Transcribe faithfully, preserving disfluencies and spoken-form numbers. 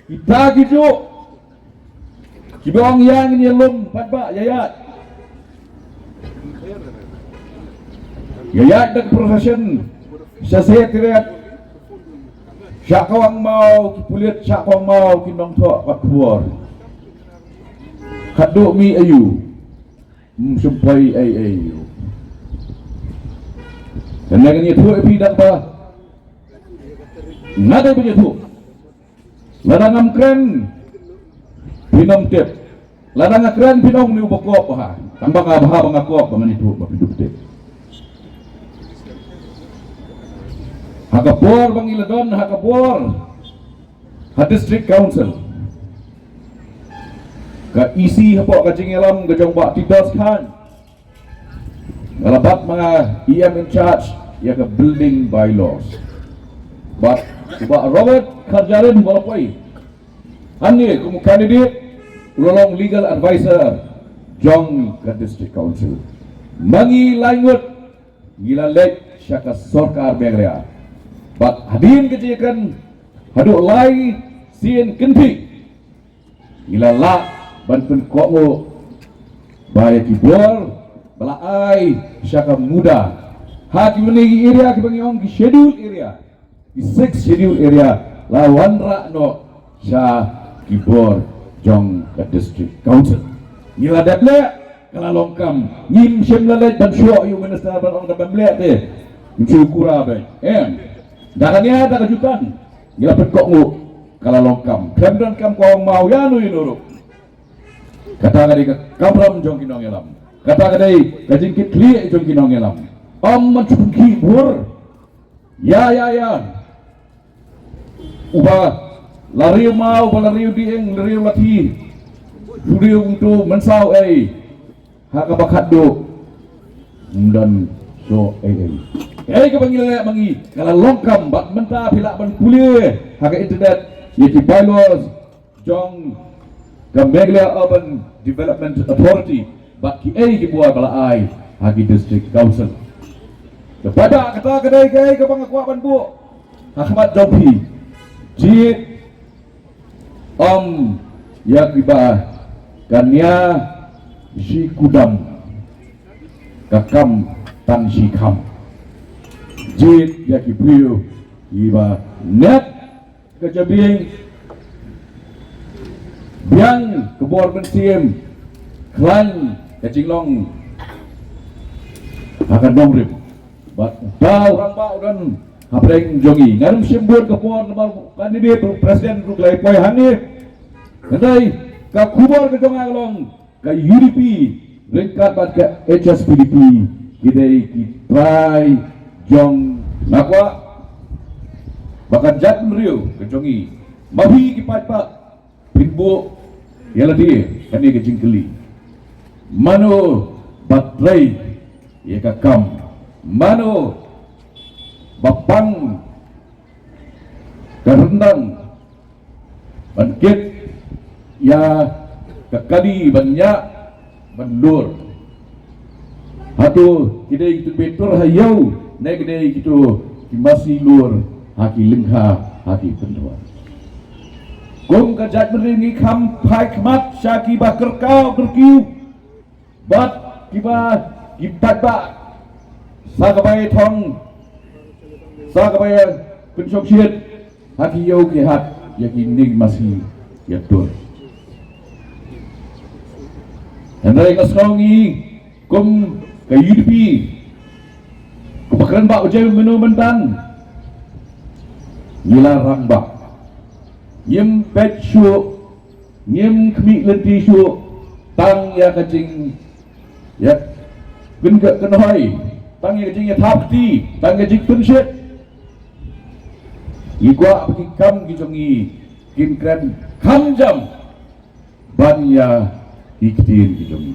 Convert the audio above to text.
Kita ki ju ki bong yang ni lum pat ba ya ya ya ya da profession sa se tiret. Sha kawang mau ki pulit, sha kawang mau ki nongthoh ka khubor. Khadduh mi ayu. Hmm, sum poi ei ei yu. Kan ïa kan ïathuh ïa phi dak ba nga dei ban ïathuh. Lada ngam kren phin ym tip. Lada nga kren phin ong ni u ba kop ha. Tang ba nga bha ba nga kop ba ngan ïathuh ba phin dup tip. Ha ka por ba ngi la don ha ka bor ha District Council, ka E C hapoh ka jingïalam ka jong Bah Titos Khan, nga la bat ma nga E M in charge ïa ka building bylaws. Bad u Bah Robert Kharjarin ba la poi hangne kum u candidate, u la long legal advisor jong ka District Council. Ma ngi lai ngut ngi la leit sha ka sorkar Meghalaya. Bad hadien ka jingkren haduh lai sien kynthih ngi la lah ban pynkohnguh ba ïa ki bor ba la ai sha ka MUDA ha ki mane ki area kiba ngi ong ki schedule area, ki six schedule area la wanrah noh sha ki bor jong ka District Council. Ngi la dep leh, ka la long kam. Ngim shym la leit ban shoh ïa u minister ban ong da bym leh te. Ngim shu kura beit. Em. Da ka nia da ka jutang ngi la pynkohnguh, ka la long kam. Khlem don kam ka ong maw ïa nu ïa nu ruh. Kata ka dei ka kamram jong ki nongïalam. Kata ka dei ka jingkitkhlieh jong ki nongïalam. Ym man shu pynkhih bur. Ïa, ïa, ïa. Uba la riew maw, uba la riew dieng, la riew lathi. Riew uto mynsaw ei. Ha kaba khatduh ym don shuh ei ei. Ei kaba ngi leh ma ngi ka la long kam bad mynta phi lah ban pule ha ka internet ïa ki bylaws jong ka Meghalaya Urban Development Authority bad kiei ki bor ba la ai ha ki District Council. Te pat kata ka dei kaei kaba nga kwah ban buh ha khmat jong phi. Jied ym ïa kiba ka nia shi kudam, ka kam tang shi kham. Jied ïa ki briew kiba nep ka jabieng, biang ka bor mynsiem, khlaiñ ka jinglong ha ka nongrim. Bad uta u rangbah u don hapdeng jong ngi. Ngan ym shim bun ka por namar u candidate u president ruh u la ïa poi hangne. Hynrei ka khubor ka jong nga ka long ka U D P ryngkat bad ka H S P D P ki dei ki trai jong, nga kwah ba ka jaitbynriew ka jong ngi, ma phi ki paidbah, phin buh ïa lade kane ka jingkylli. Mano ba trei ïa ka kam? Mano ba pang ka ryndang ban kit ïa ka kali ban ñiah ban lur? Hato ki dei kito kiba tur ha ïew ne ki dei kito ki masi lur ha ki lyngkha, ha ki pynthor? Kum ka jaitbynriew ngi kham phai khmat sha kiba kyrkhu kyrkieh bad kiba, ki paidbah sa kaba ïathong, sa kaba ïa pynshongshit ha ki ïew ki hat ïa kine ki masi ïatur. Hynrei nga sngew ngi kum ka U D P, kum ba kren ba u James mynno mynta, ngi la rangbah. Ngim peit shuh, ngim khmih lynti shuh tang ïa ka jing, ïa ka jingkynhoi, tang ïa ka jingïathap kti, tang ïa ka jingpynshit. Ngi kwah ba ki kam ki jong ngi kin kren kham jam ban ïa ki ktien ki jong ngi.